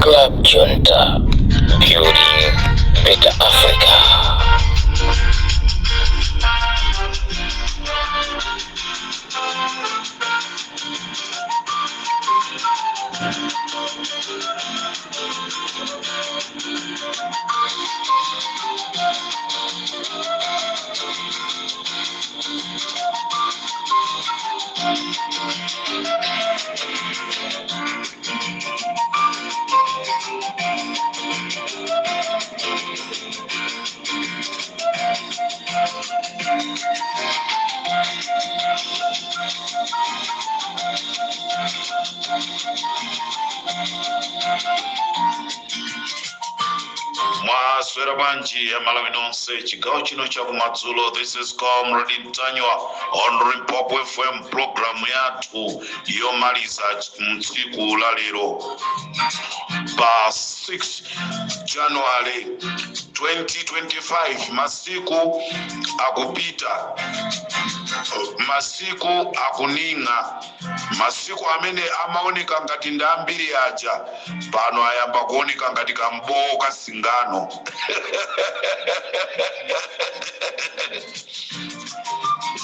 Club Junta, building better Africa. Mwaswera bwanji Amalawi nonse chigawo chino chakumadzulo? This is Comrade Mtanyiwa on Limpopo FM, program yathu yomaliza mtsiku la lero pa 6 January 2025. Masiku akupita, masiku akuning'a. Masiku amene amaoneka ngati ndi ambiri aja pano ayamba kuoneka ngati kambowo kasingano.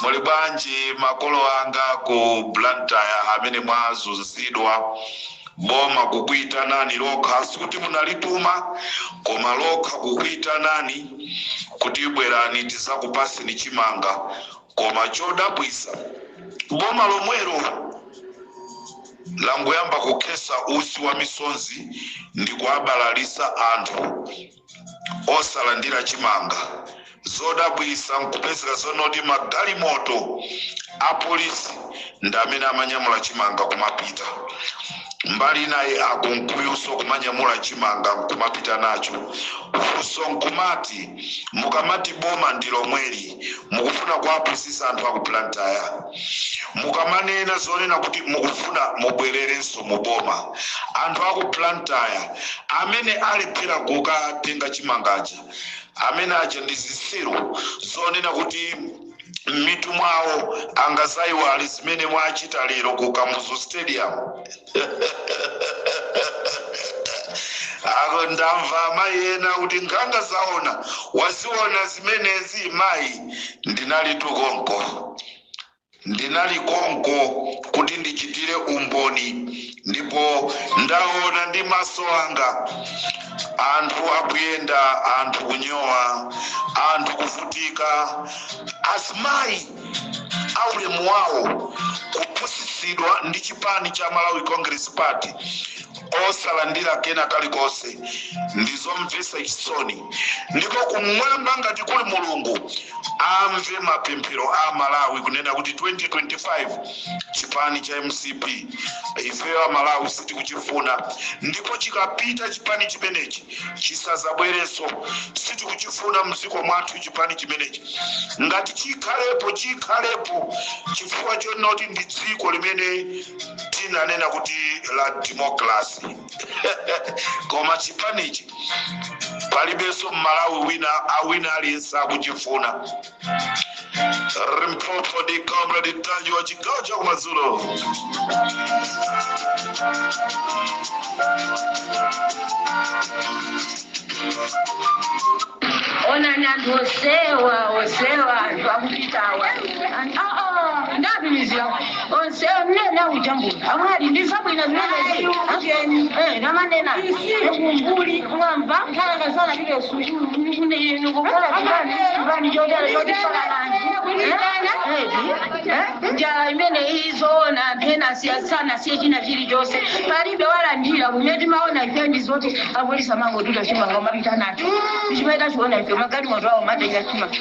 Muli bwanji makolo anga ku Blantyre amene mwazunzidwa? Boma kukuitanani lokha, sikuti munalituma, koma lokha kukuitanani kuti bwerani tizakupaseni chimanga. Koma chodabwisa, boma lomwelo langoyamba kukhesa usi wa misonzi ndi kuabalalisa anthu osalandira chimanga. Zodabwisa, nkupezeka zonoti magalimoto apolisi ndi amene amanyamula chimanga kumapita. Mbali inayi, akunkuyuso kumanyamula chimanga nkumapita nacho. Funso nkumati, mukamati boma ndi lomweli, mukufuna kuapusisa anthu aku Blantyre? Mukamanena zonena kuti mukufuna mubwererenso mu boma, anthu aku Blantyre amene alephera kukatenga chimangaja, amene aja ndi zisiru zonena kuti m'mitu mwawo angazayiwale zimene mwachita lero ku Kamuzu Stadium? Ako ndamva amayi ena kuti nkhanga zaona, waziona zimenezi mayi. Ndinali tukonko, ndinali konko kuti ndichitire umboni, ndipo ndaona ndi maso anga anthu akuyenda, anthu kunyowa, anthu kuvutika, azimayi aulemu wawo kupusitsidwa ndi chipani cha Malawi Congress Party, osalandira kena kalikonse. Ndizomvetsa chisoni, ndipo kumwamba ngati kuli Mulungu amve mapemphero a Malawi kunena kuti 2025 chipani cha MCP ifeyo Amalawi sitikuchifuna, ndipo chikapita chipani chimenechi chisazabwerenso. Sitikuchifuna mdziko mwathu chipani chimenechi. Ngati chikhalepo, chikhalepo chifukwa chonoti ndi dziko limene tinanena kuti la democracy, koma chipanichi palibenso Mmalawi wina awina aliyense akuchifuna. Limpopo ndi Comrade Mtanyiwa, chigawo cha kumadzulo. Onani anthu osewa, osewa, anthu akupitawa ndapimizira onsewa mnene akujambula amwali ndi zabwino zimenezi. Namanena kumbuli mwamva nkhala pite sukulu kukhala chipani chotero chotifanana njala imene izoona anthu ena asiyasana siye china chilichonse palibe walandira. Kumene timaona ife ndi zoti apolisi amangotuta chimanga umapita nacho. Chimene tachiona ife, magalimoto awo matenga chimanga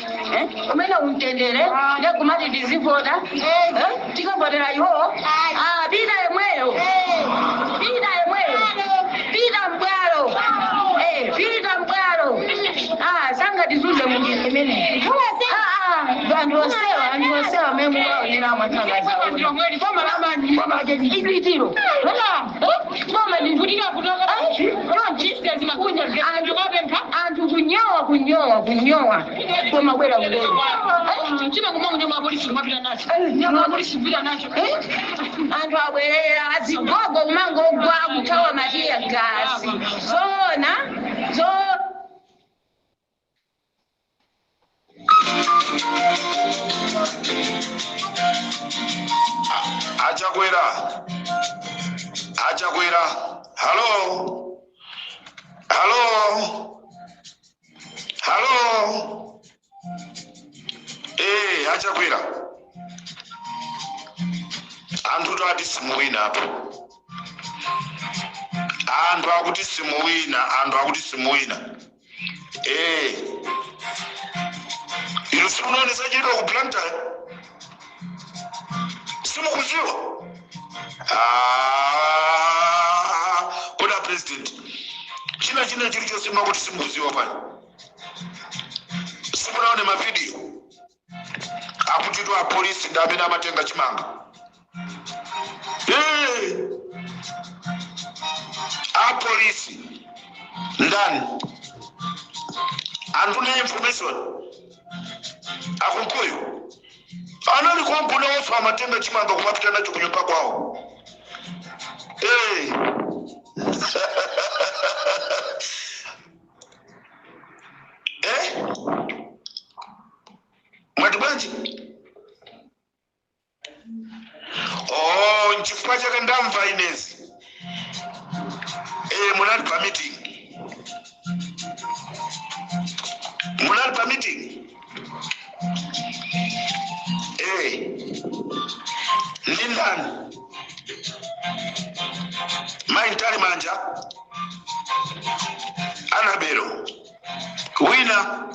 umene umtendere nekumati tizivota, tikavotera iwowo. Ah, pita yemweyo, pita yemweyo, pita mbwalo, pita mbwalo. Ah, sangatizunze munjira imene. Ah, ah, anthu osewa, anthu osewa amene mukaonera mwathangazaona itiro boma anthu kunyowa, kunyowa, kunyowa, koma bwera kulero. Anthu abwerera azigogo kumangogwa kuthawa ma tear gas. Achakwera, hello, hello, hello. Achakwera, anthu to ati simuwina apo, anthu akuti simuwina, anthu akuti simuwina. Inu simunaone zachitika ku Blantyre? Simukuziwa? Ah, kuna president china china chilichonse makuti simukuziwa pano. Simunaone mavidiyo akutitwa apolisi ndi amene amatenga chimanga? Apolisi ndani? Anthu ndi information akunkuyu anali kwankuna ofa amatenga chimanga kumapita nacho kunyumba kwawo. Mwati bwanji? Oh, nchifukwa chake ndamva inezi. Munali pa meeting, munali pa meeting. Ndi ndani? Mai Mtalimanja, Anabelo, wina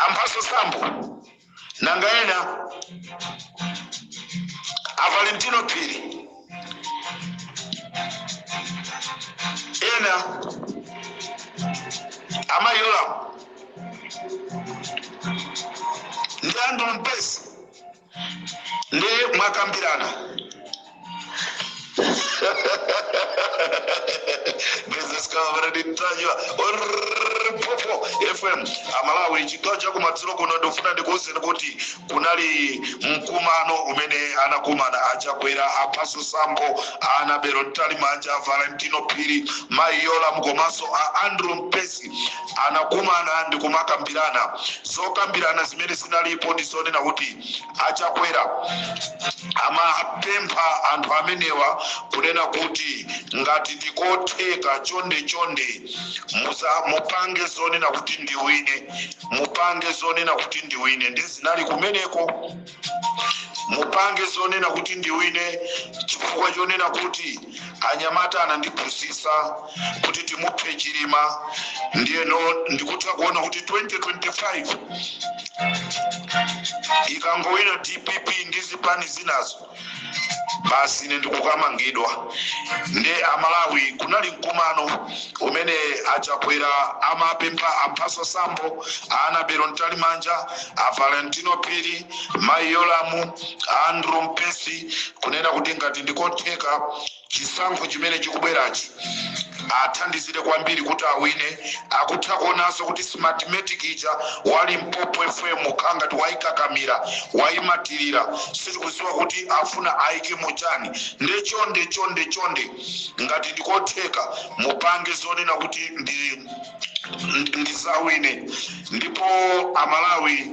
Amphaso Sambo, nanga ena a Valentino Phiri, ena amayola ndi Andrew Mpesi, ndi mwakambirana. Business Comrade Ntanyiwa, Limpopo FM, Amalawi, chigawo chakumadzulo kuno. Ndikufuna ndikuwuzeni kuti kunali mkumano umene anakumana Achakwera, Amphaso Sambo, Anabelo Mtalimanja, Valentino Phiri, Mayi Yola komanso a Andrew Mpesi. Anakumana ndi kumakambirana. Zokambirana zimene zinalipo ndi zonena kuti Achakwera amapempha anthu amenewa kunena kuti ngati ndikotheka, chonde chonde, musa mupange zonena kuti ndiwine, mupange zonena kuti ndiwine. Ndi zinali kumeneko, mupange zonena kuti ndiwine, chifukwa chonena kuti anyamata anandiphunzitsa kuti timuphe Chilima. Ndiyeno ndikutha kuona kuti 2025 ikangowina DPP ndi zipani zinazo, basi ine ndikukamangidwa. Ndi Amalawi, kunali mkumano umene Achakwera amapempha Amphaso Sambo, Anabelo Mtalimanja, a Valentino Phiri, Mayi Yolamu, Andrew Mpesi kunena kuti ngati ndikotheka, chisankho chimene chikubwerachi athandizire kwambiri kuti awine. Akutha kuonanso kuti Smartmatic ija wa Limpopo FM khangati wayikakamira, wayimatirira, sitikuziwa kuti afuna ayike muchani. Nde chonde chonde chonde, ngati ndikotheka, mupange zonena kuti ndisawine. Ndipo Amalawi,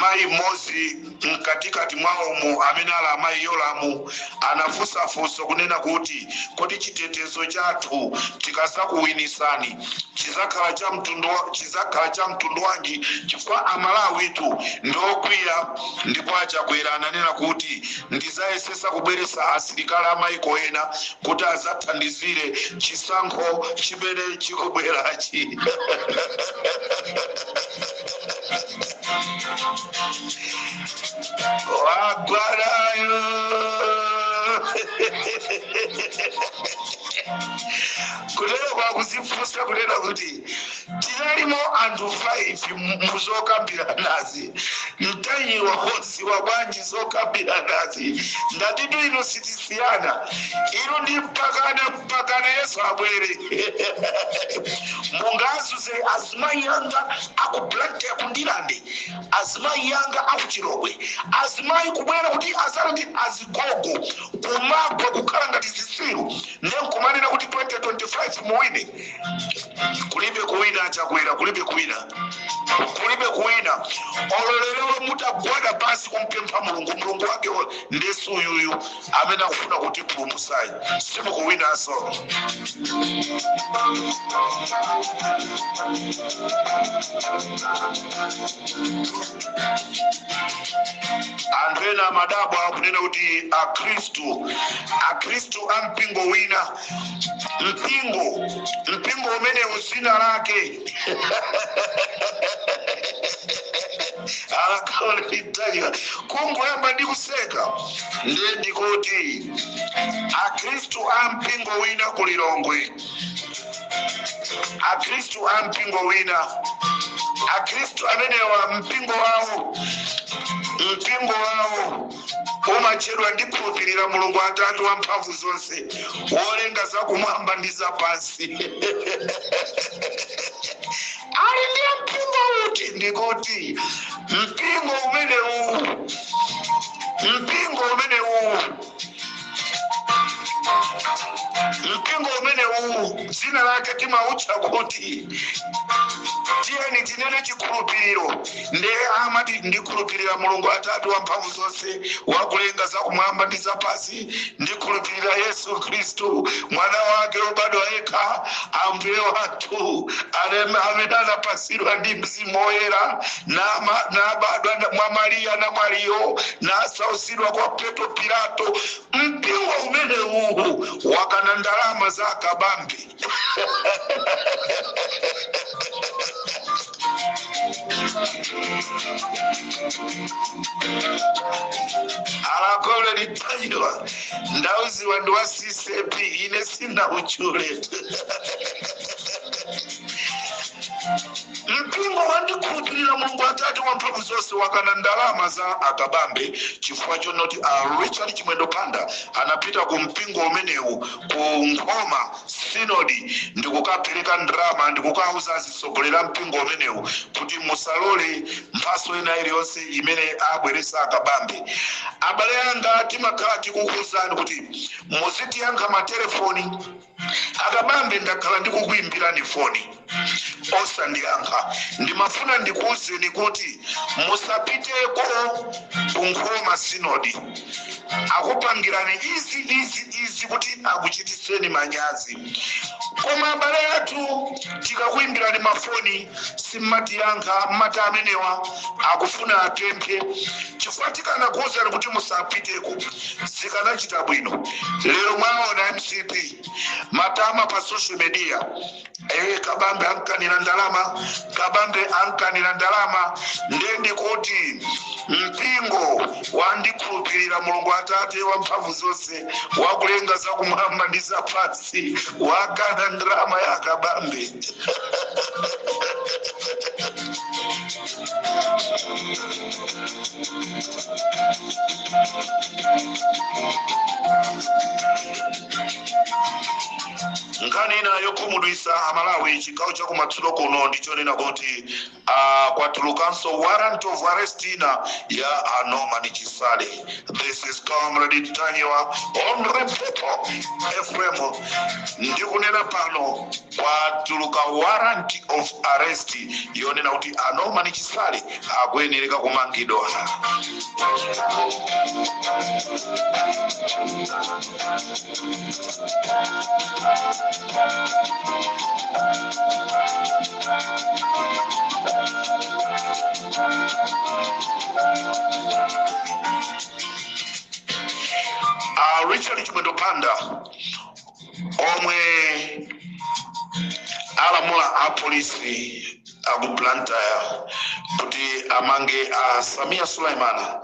mayi mmodzi mkatikati mwawomo amene ali amayi Yolamu anafunsafunsa kunena kuti kodi chitetezo chathu tikazakuwinisani chizakhala cha mtundu wanji? Chifukwa Amalawitu ndiokwiya. Ndipo Achakwera ananena kuti ndizayesesa kubweresa asilikali amayiko ena kuti azathandizire chisankho chimene chikubwerachi. Wagwarayo kutero kwakuzifunsa kunena kuti tinalimo anthu 5 muzokambiranazi, Mtanyiwa woziwa bwanji zokambiranazi? Ndatitu inu sitisiyana, inu ndi mpakana mpakana Yesu abwere. Mungazuze azimayi anga aku Blantyre, kundilande, azimayi anga akuchilobwe, azimayi kubwera kuti azala ndi azigogo kumagwa kukhala ngati zisilu, nenkumanena kuti 2025 muwine. Kulibe kuwina, Achakwera, kulibe kuwina. Kulibe kuwina. Ololero mutagwada pansi kumpempha Mulungu, Mulungu wake ndesu uyuyu amene akufuna kutipulumutsayi, simukuwinanso. Anthu ena amadabwa kunena kuti akhristu a mpingo wina, mpingo umene dzina lake alakaolitanyika kungoyamba ndi kuseka. Ndiye ndikuti akhristu a mpingo wina ku Lilongwe, akhristu a mpingo wina, akhristu amenewa mpingo wawo umatchedwa Ndikhulupirira Mulungu Atatu wamphamvu zonse, wolenga zakumwamba ndi zapansi. Ali ndiye mpingo uti? Ndikuti mpingo umenewu dzina lake timautcha kuti, tiyeni tinene, Chikhulupiriro. Ndiye amati, "Ndikhulupirira Mulungu Atatu wamphamvu zonse, wakulenga zakumwamba ndi zapansi. Ndikhulupirira Yesu Khristu, mwana wake wobadwa yekha, Ambuye wathu, amene anapasidwa ndi Mzimu Woyera, nabadwa mwa Mariya namwaliyo, nasausidwa kwa Ponto Pilato." Mpingo umenewu wakana ndalama za Akabambe. Alakole litaiwa ndauziwa ndi wa CCP, ine sina uchule. Mpingo wandikhulupirira Mulungu Atatu wamphamvu zonse wakana ndalama za Akabambe chifukwa chonoti a Richard Chimwendo Banda anapita ku mpingo umenewu ku Nkhoma Sinodi ndikukapereka ndalama, ndikukauza azitsogolera mpingo umenewu kuti musalole mphaso ina iliyonse imene abweresa Akabambe. Abale anga, timakhala tikukuwuzani kuti muzitiyankha matelefoni. Akabambe, ndakhala ndikukuimbirani foni, osandiyankha. Ndimafuna ndikuwuzeni kuti musapiteko ku Nkhoma Sinodi, akupangirani izi, izi, izi kuti akuchitiseni manyazi. Koma abale athu, tikakuimbirani mafoni simmatiyankha, mmati amenewa akufuna apemphe. Chifukwa tikanakuwuzani kuti musapiteko, zikanachita bwino. Lero mwaona MCP matama pa social media, "Kabambe ankanira ndalama, Kabambe ankanira ndalama." Ndiye ndikuti mpingo wandikhulupirira Mulungu Atate wamphamvu zonse, wakulenga zakumwamba ndi zapansi, wakana ndalama ya Kabambe. Nkhani ina yokhumudwitsa Amalawi chigawo chakumadzulo kuno ndichonena kuti kwatulukanso warrant of arrest ina ya a Norman Chisale. This is Comrade Ntanyiwa on Limpopo FM. Ndikunena pano kwatuluka warrant of arrest yonena kuti a Norman Chisale akuyenereka kumangidwa. Richard Chimwendo Banda omwe alamula apolisi aku Blantyre kuti amange a Samia Sulaimana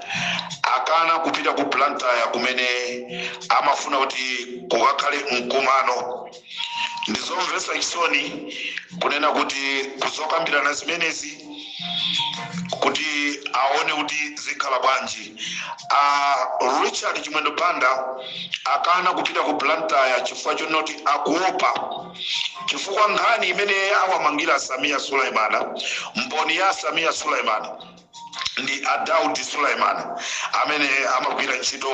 akana kupita ku Blantyre kumene amafuna kuti kukakhale mkumano. Ndizomvetsa chisoni kunena kuti kuzokambirana zimenezi kuti aone kuti zikhala bwanji, a Richard Chimwendo Banda akana kupita ku Blantyre chifukwa chonoti akuopa, chifukwa nkhani imene awamangira Samia Sulaimana, mboni ya Samia Sulaimana Ndi a Daudi Suleiman amene amagwira ntchito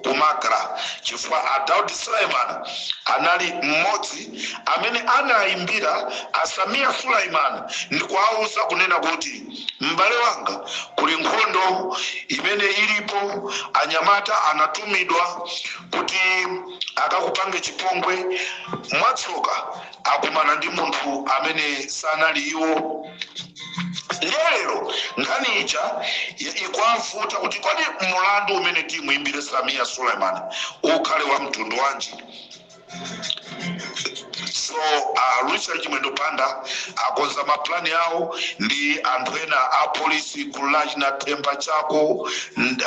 ku MACRA, chifukwa a Daudi Suleiman anali mmodzi amene anayimbira a Sameer Suleiman ndi kuwauza kunena kuti, "M'bale wanga, kuli nkhondo imene ilipo, anyamata anatumidwa kuti akakupange chipongwe. Mwatsoka akumana ndi munthu amene sanali iwo." Lero nkhani ija ikwavuta kuti kodi mulandu umene timuimbire Sameer Suleiman ukhale wa mtundu wanji? So Richard Chimwendo Banda akonza maplani awo ndi anthu ena a polisi, gulu lachina Themba Chako ndi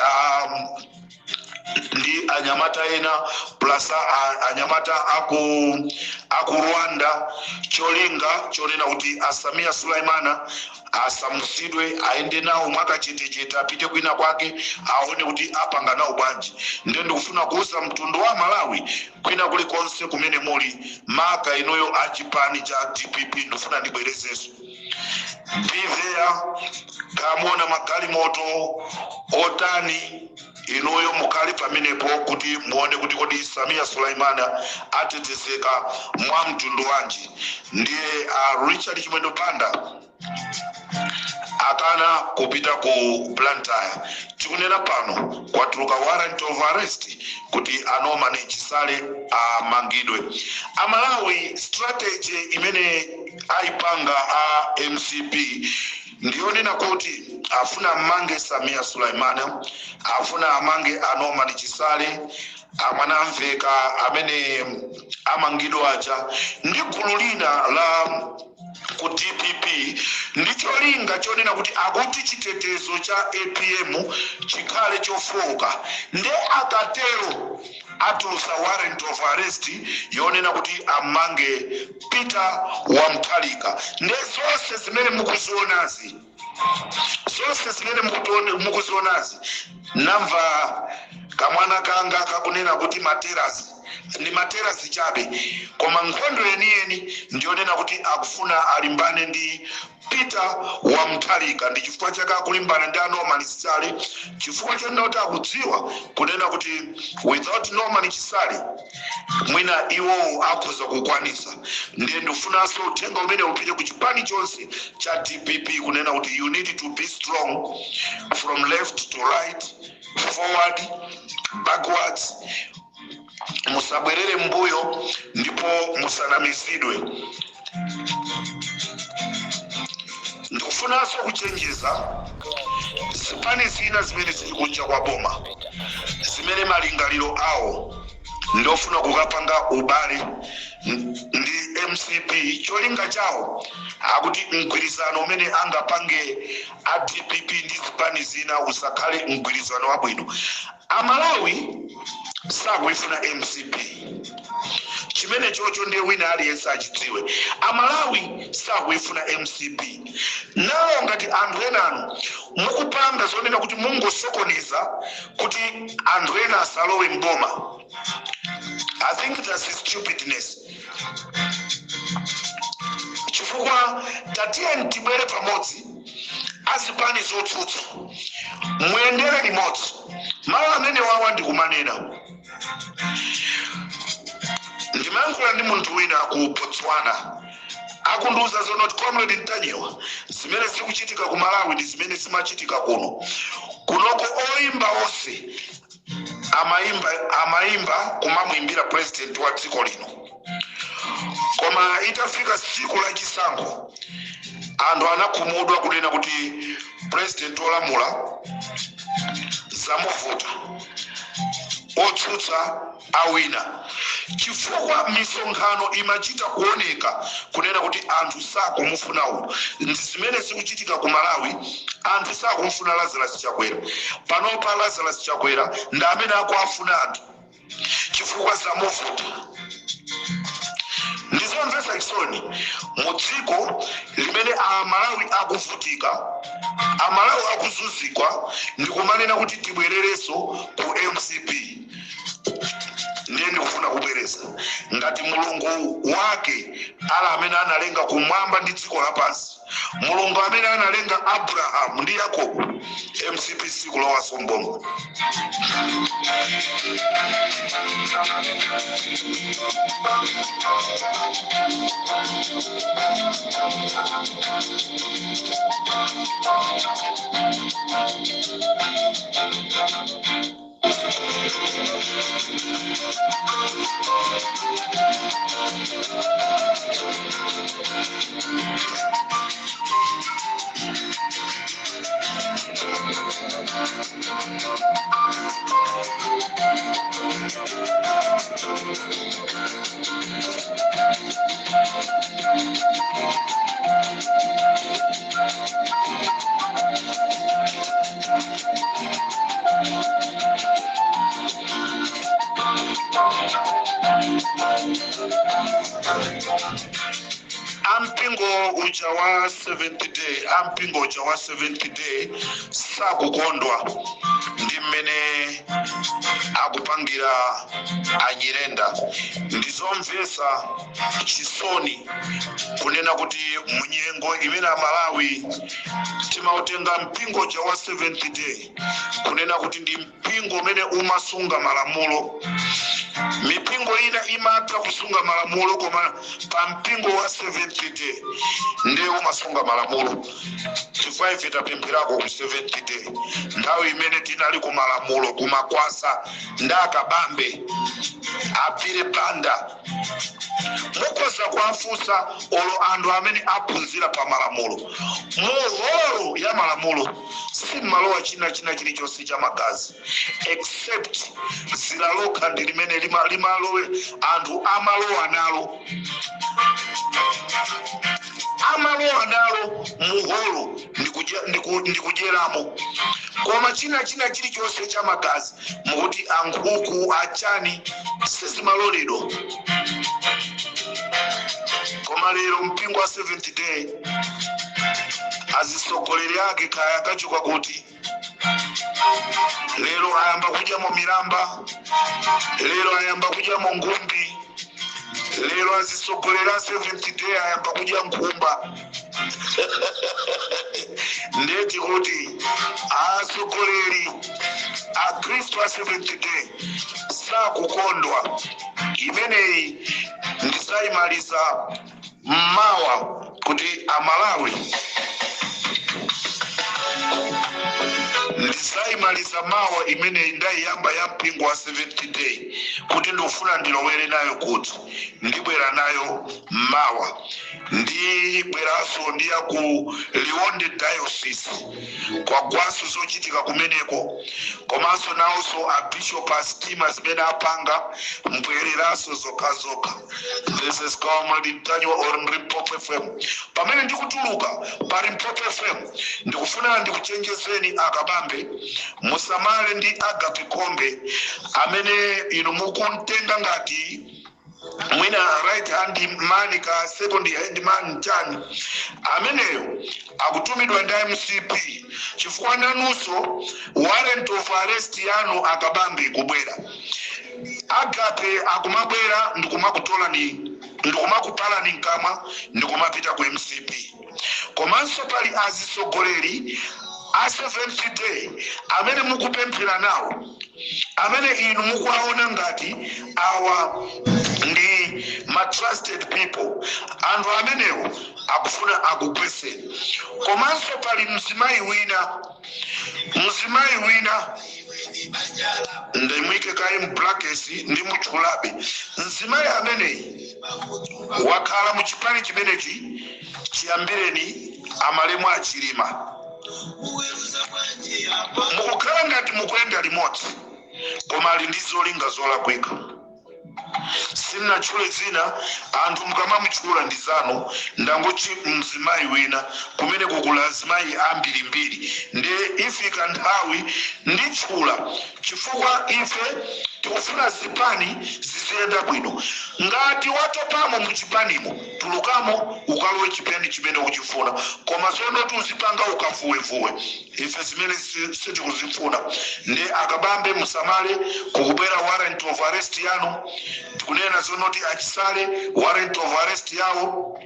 anyamata ena plus anyamata aku Rwanda, cholinga chonena kuti a Sameer Sulaimana asamusidwe, aende nawo mwakachetechete, apite kwina kwake, aone kuti apanga nawo bwanji. Ndiye ndikufuna kuuza mtundu wa Malawi kwina kulikonse kumene muli, maka inuyo achipani cha DPP, ndikufuna ndibwerezenso, be there. Kamuona magalimoto otani, inuyo mukhale pamenepo kuti muone kuti kodi Sameer Sulaimana atetezeka mwa mtundu wanji. Ndiye Richard Chimwendo Banda akana kupita ku Blantyre. Tikunena pano kwatuluka warrant of arrest kuti a Norman Chisale amangidwe. Amalawi, strategy imene ayipanga a MCP ndiyonena kuti afuna amange Sameer Sulaimana, afuna amange a Norman Chisale, amwanamveka amene amangidwa aja, ndi gulu lina la ku DPP, ndi cholinga chonena kuti akuti chitetezo cha APM chikhale chofoka. Nde akatero atulusa warrant of arrest yonena kuti amange Peter wa Mutharika. Nde zonse zimene mukuzionazi, zonse zimene mukuzionazi, namva kamwana kanga kakunena kuti materasi ndi materasi chabe, koma nkhondo yeniyeni ndiyonena kuti akufuna alimbane ndi Peter wa Mutharika. Ndi chifukwa chake akulimbana ndi a Norman Chisale, chifukwa chonena kuti akudziwa kunena kuti without Norman Chisale mwina iwowo akhoza kukwanisa. Ndiye ndikufunanso uthenga umene upite ku chipani chonse cha DPP kunena kuti you need to be strong from left to right, forward, backwards. Musabwerere mbuyo ndipo musanamizidwe. Ndikufunanso kuchenjeza zipani zina zimene zili kunja kwa boma, zimene malingaliro awo ndofuna kukapanga ubale ndi MCP. Cholinga chawo akuti mgwirizano umene angapange a DPP ndi zipani zina usakhale mgwirizano wabwino. Amalawi sakuifuna MCP, chimene chocho ndiye wina aliyense achidziwe. Amalawi sakuifuna MCP. Nawo ngati anthu enanu mukupanga zonena kuti mungosokoneza kuti anthu ena asalowe mboma, I think that's stupidness, chifukwa tatiyeni tibwere pamodzi azipani zotsutsa, muyendere limodzi. Mawu amene wawa ndikumanena, ndimayankhula ndi munthu wina ku Botswana, akundiuza zonoti, "Comrade Ntanyiwa, zimene zikuchitika ku Malawi ndi zimene zimachitika kuno. Kunoko oyimba onse amaimba kumamwimbira president wa dziko lino, koma itafika tsiku la chisankho anthu anakhumudwa kunena kuti president olamula zamuvuta, otsutsa awina, chifukwa misonkhano imachita kuoneka kunena kuti anthu sakumufuna uyu." Ndi zimene zikuchitika ku Malawi. Anthu sakumufuna Lazarus Chakwera panopa. Lazarus Chakwera ndi amene akuafuna anthu chifukwa zamuvuta. Ndizomvetsa chisoni, mu dziko limene Amalawi akuvutika, Amalawi akuzunzikwa, ndikumanena kuti tibwererenso ku MCP. Ndiye ndikufuna kubwereza, ngati Mulungu wake ala amene analenga kumwamba ndi dziko lapansi, Mulungu amene analenga Abrahamu ndi Yakobo. MCP sikulowaso mboma. Ampingo uja wa Seventh Day, ampingo uja wa Seventh Day sakukondwa ndi mmene akupangira Anyirenda. Ndizomvetsa chisoni kunena kuti munyengo imene Amalawi timautenga mpingo uja wa Seventh Day kunena kuti ndi mpingo umene umasunga malamulo. Mipingo ina imatha kusunga malamulo, koma pa mpingo wa Seventh Day ndiye umasunga malamulo, chifukwa ife tapempherako ku Seventh Day nthawi imene tinali ku malamulo kumakwasa ndi Akabambe apire banda. Mukhoza kuwafunsa olo anthu amene aphunzira pa malamulo, muholo ya malamulo simmalowa china chilichonse cha magazi, except zila lokha ndi limene limalowe. Anthu amalowa nalo muholo ndikudyeramo, koma china chilichonse cha magazi, mukuti ankhuku, achani, sizimaloledwa. Koma lero mpingo wa Seventh Day, azisogoleri ake kaya akachoka kuti, lero ayamba kudyamo milamba, lero ayamba kudyamo ngumbi, lero azisogolera a Seventh Day ayamba kudya nkhumba. Ndeti kuti asogoleri akhristu a Seventh Day sakukondwa. Imeneyi ndisayimaliza mmawa kuti Amalawi, ndisayimaliza mawa imeneyi ndayiyamba ya mpingo wa Seventh Day, kuti ndikufuna ndilowere nayo, kuti ndibwera nayo mawa. Ndibweranso ndiya ku Liwonde Diocese, kwagwaso zochitika kumeneko, komanso nawonso abishop asitima zimene apanga mbwereranso zokhazokha. This is Comrade Mtanyiwa on Limpopo FM. Pamene ndikutuluka pa Limpopo FM, ndikufuna ndikuchenjezeni Akabambe, musamale ndi Agape Kombe amene inu mukumtenga ngati mwina right hand man ka second hand man chani. Ameneyo akutumidwa ndi MCP, chifukwa nanunso warrant of arrest yanu, Akabambe, kubwera. Agape akumabwera ndikumakutolani, ndikumakupalani mkamwa, ndikumapita ku MCP. Komanso pali azisogoleri a Seventh Day amene mukupemphera nawo, amene inu mukuwaona ngati awa ndi ma trusted people. Anthu amenewo akufuna akugweseni. Komanso pali mzimayi wina, mzimayi wina ndimwike kaye m'brackets, ndi mutchulabe. Mzimayi ameneyi wakhala mu chipani chimenechi chiyambireni amalemu Achilima. Mukukhala ngati mukuyenda limodzi, koma ali ndi zolinga zolakwika. Sinnatchule zina, anthu mukamamutchula ndi zanu. Ndangochi mzimayi wina kumene kukula azimayi ambirimbiri, ndi ifika nthawi nditchula, chifukwa ife tikufuna zipani ziziyenda bwino. Ngati watopamo muchipanimo, tulukamo ukalowe chipani chimene uchifuna, koma zonoti uzipanga ukavuwevuwe, ife zimene sitikuzifuna. Ndi Akabambe, musamale, kukubwera warrant of arrest yanu. Tikunena zonoti Achisale warrant of arrest yawo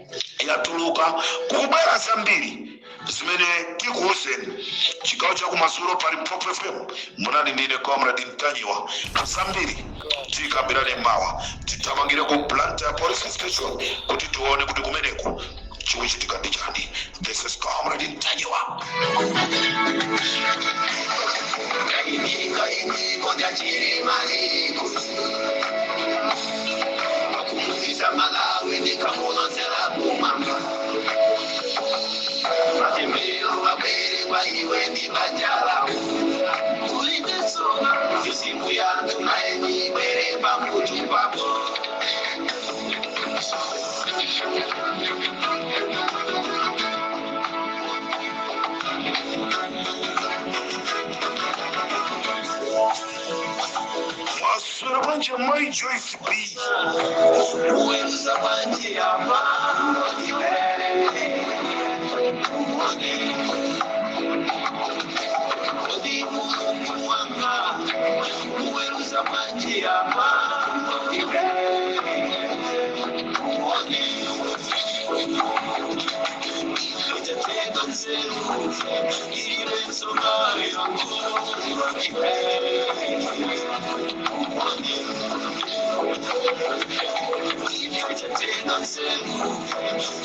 yatuluka. Kukubwera zambiri. Zimene tikuwuzeni chigawo chakumadzulo pa Limpopo FM, munali ndine Comrade Mtanyiwa. Zambiri tikambirane mawa. Tithamangire ku Blantyre Police Station kuti tione kuti kumeneku chikuchitika ndi chani. This is Comrade Mtanyiwa. Malawi ndikamulozera kumwamba, matembero mabwere kwa iwe ndi banja lako. Ulitetsoka mizimu yanthu naye nibwere pamutu pako. Mwaswera bwanji, mai Joyce B? Uweruza bwanji apa iwe? Odi Mulungu wanga, uweruza bwanji apa iwe? Uone Itetega nzeru ilibensoga yangu iwe. Uone Itetega nzeru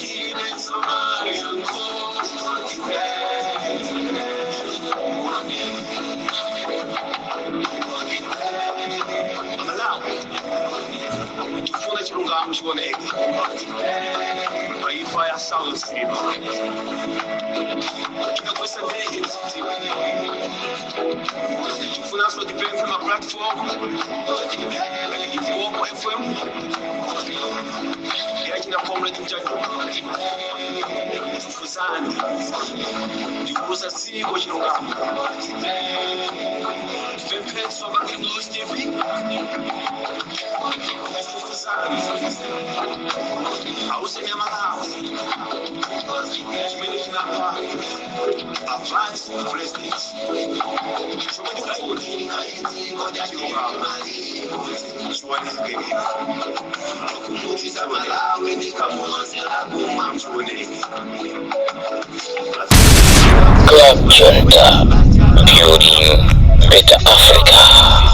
ilibensoga yangu iwe. Uone Malawi, tifuna chilungamo chioneke pa imfa ya Saulos Chilima. Tikakwesa ndege mzidziwe, tifunanso tipemphe ma platform Limpopo FM yachina Comrade Mtanyiwa, tifuzani ndikuuza dziko chilungamo. Tipemphenso Bakili News TV, tifuzani auseni Amalawi chimene chinapha a vice president. Chomwe tikufuna, chilungamo chioneke. Malawi ndikamulozera kumwamba Chioneke. Club Junta, building better Africa.